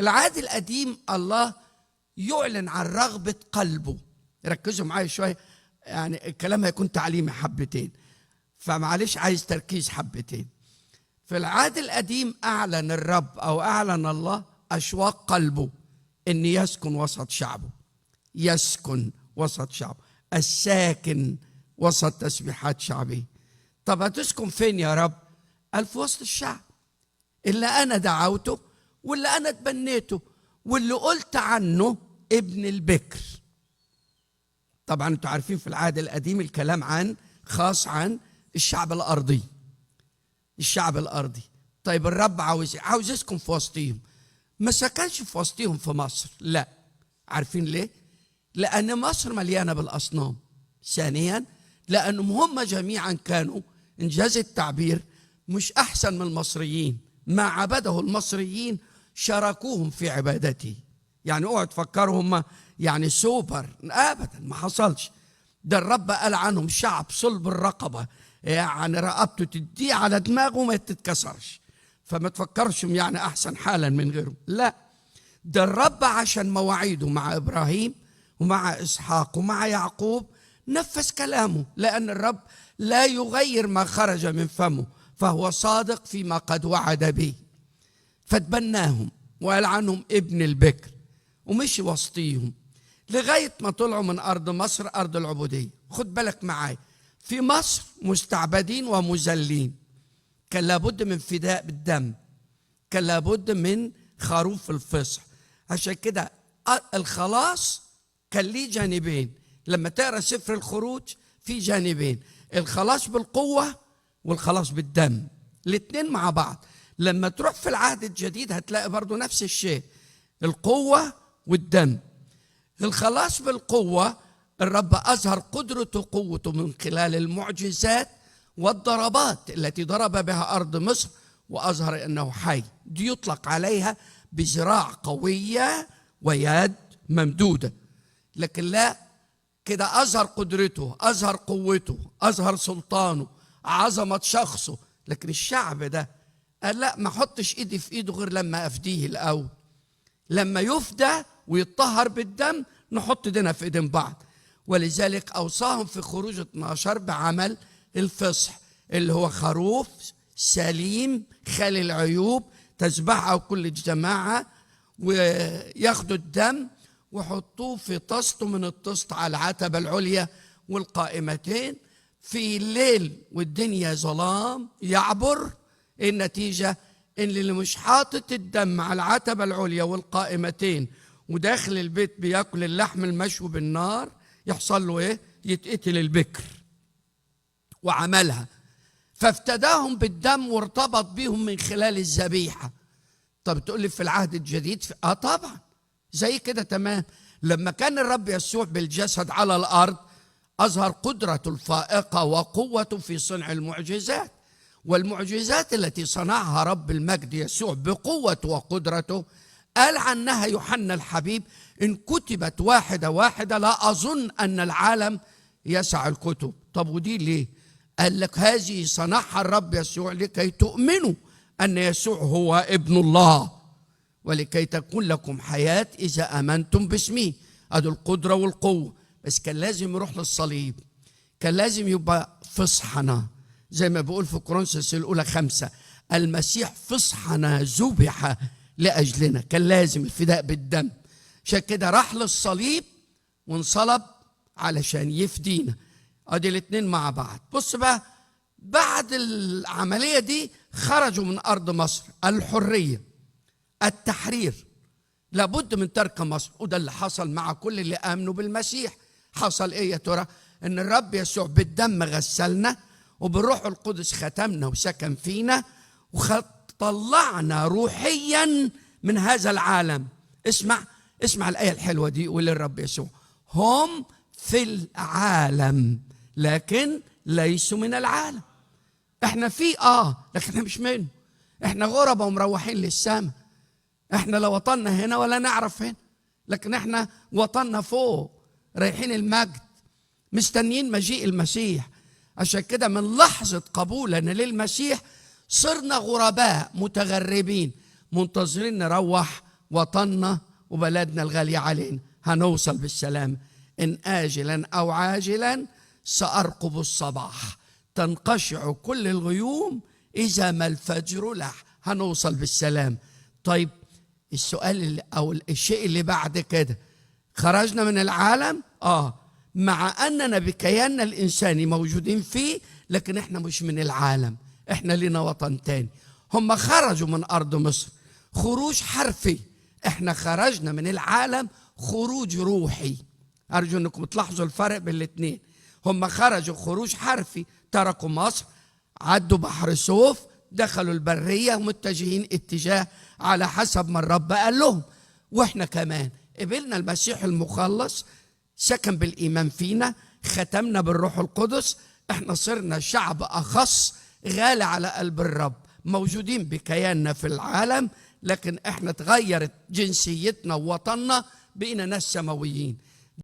العهد القديم الله يعلن عن رغبة قلبه. ركزوا معايا شوية، يعني الكلام هيكون تعليمي حبتين، فمعلش عايز تركيز حبتين. في العهد القديم أعلن الرب أو أعلن الله أشواق قلبه إن يسكن وسط شعبه، يسكن وسط شعبه، الساكن وسط تسبيحات شعبه. طب هتسكن فين يا رب؟ قال في وسط الشعب اللي أنا دعوته واللي أنا تبنيته واللي قلت عنه ابن البكر. طبعا انتوا عارفين في العهد القديم الكلام عن خاص عن الشعب الأرضي، الشعب الأرضي. طيب الرب عاوز يسكن في وسطهم، ما سكنش في وسطهم في مصر، لا. عارفين ليه؟ لأن مصر مليانة بالأصنام. ثانيا لأنهم هم جميعا كانوا إنجاز التعبير مش أحسن من المصريين، ما عبده المصريين شاركوهم في عبادته. يعني اوعوا تفكروا هم يعني سوبر، أبدا ما حصلش. ده الرب قال عنهم شعب صلب الرقبة، يعني رقبته تديه على دماغه ما تتكسرش، فما تفكرش يعني أحسن حالا من غيره، لا. ده الرب عشان مواعيده مع إبراهيم ومع إسحاق ومع يعقوب نفذ كلامه، لأن الرب لا يغير ما خرج من فمه، فهو صادق فيما قد وعد به. فتبناهم وقال عنهم ابن البكر ومشي وسطيهم لغاية ما طلعوا من أرض مصر، أرض العبودية. خد بالك معاي، في مصر مستعبدين ومذلين، كان لابد من فداء بالدم، كان لابد من خروف الفصح. عشان كده الخلاص كان ليه جانبين. لما تقرأ سفر الخروج في جانبين، الخلاص بالقوة والخلاص بالدم، الاتنين مع بعض. لما تروح في العهد الجديد هتلاقي برضو نفس الشيء، القوة والدم. الخلاص بالقوة الرب أظهر قدرته وقوته من خلال المعجزات والضربات التي ضرب بها أرض مصر، وأظهر أنه حي. دي يطلق عليها بذراع قوية ويد ممدودة. لكن لا، كده أظهر قدرته، أظهر قوته، أظهر سلطانه، عظمة شخصه. لكن الشعب ده قال لا، ما احطش ايدي في ايده غير لما افديه الاول. لما يفدى ويتطهر بالدم نحط ايدينا في ايدين بعض. ولذلك اوصاهم في خروج 12 بعمل الفصح، اللي هو خروف سليم خالي العيوب تذبحه كل الجماعة، وياخدوا الدم وحطوه في طست من الطست على العتبة العليا والقائمتين. في الليل والدنيا ظلام يعبر. النتيجة إن اللي مش حاطط الدم على العتبة العليا والقائمتين وداخل البيت بياكل اللحم المشوي بالنار يحصل له إيه؟ يتقتل البكر. وعملها، فافتداهم بالدم وارتبط بيهم من خلال الذبيحة. طب تقول لي في العهد الجديد؟ طبعا زي كده تمام. لما كان الرب يسوع بالجسد على الأرض أظهر قدرته الفائقة وقوته في صنع المعجزات، والمعجزات التي صنعها رب المجد يسوع بقوته وقدرته قال عنها يوحنا الحبيب إن كتبت واحدة واحدة لا أظن أن العالم يسع الكتب. طب ودي ليه؟ قال لك هذه صنعها الرب يسوع لكي تؤمنوا أن يسوع هو ابن الله، ولكي تكون لكم حياة إذا آمنتم باسمه. أدي القدرة والقوة. بس كان لازم يروح للصليب، كان لازم يبقى فصحنا، زي ما بيقول في كورنثوس الأولى 5، المسيح فصحنا ذبح لأجلنا. كان لازم الفداء بالدم، عشان كده راح للصليب وانصلب علشان يفدينا. ادي الاتنين مع بعض. بص بقى، بعد العملية دي خرجوا من أرض مصر، الحرية، التحرير، لابد من ترك مصر. وده اللي حصل مع كل اللي آمنوا بالمسيح. حصل إيه يا ترى؟ إن الرب يسوع بالدم غسلنا، وبالروح القدس ختمنا وسكن فينا، وطلعنا روحيا من هذا العالم. اسمع، اسمع الآية الحلوة دي، يقول الرب يسوع هم في العالم لكن ليسوا من العالم. احنا في لكن احنا مش منه. احنا غربة ومروحين للسماء. احنا لا وطننا هنا ولا نعرف هنا، لكن احنا وطننا فوق، رايحين المجد، مستنيين مجيء المسيح. عشان كده من لحظة قبولنا للمسيح صرنا غرباء متغربين، منتظرين نروح وطننا وبلدنا الغالية علينا، هنوصل بالسلام. إن آجلا أو عاجلا سأرقب الصباح، تنقشع كل الغيوم إذا ما الفجر لاح. هنوصل بالسلام. طيب السؤال أو الشيء اللي بعد كده، خرجنا من العالم، مع أننا بكياننا الإنساني موجودين فيه، لكن إحنا مش من العالم، إحنا لنا وطن تاني. هم خرجوا من أرض مصر خروج حرفي، إحنا خرجنا من العالم خروج روحي. أرجو أنكم تلاحظوا الفرق بين الاثنين. هم خرجوا خروج حرفي، تركوا مصر، عدوا بحر سوف، دخلوا البرية متجهين اتجاه على حسب ما الرب قال لهم. وإحنا كمان قبلنا المسيح المخلص، سكن بالإيمان فينا، ختمنا بالروح القدس، إحنا صرنا شعب أخص غالي على قلب الرب، موجودين بكياننا في العالم، لكن إحنا تغيرت جنسيتنا ووطننا، بقينا ناس سماويين.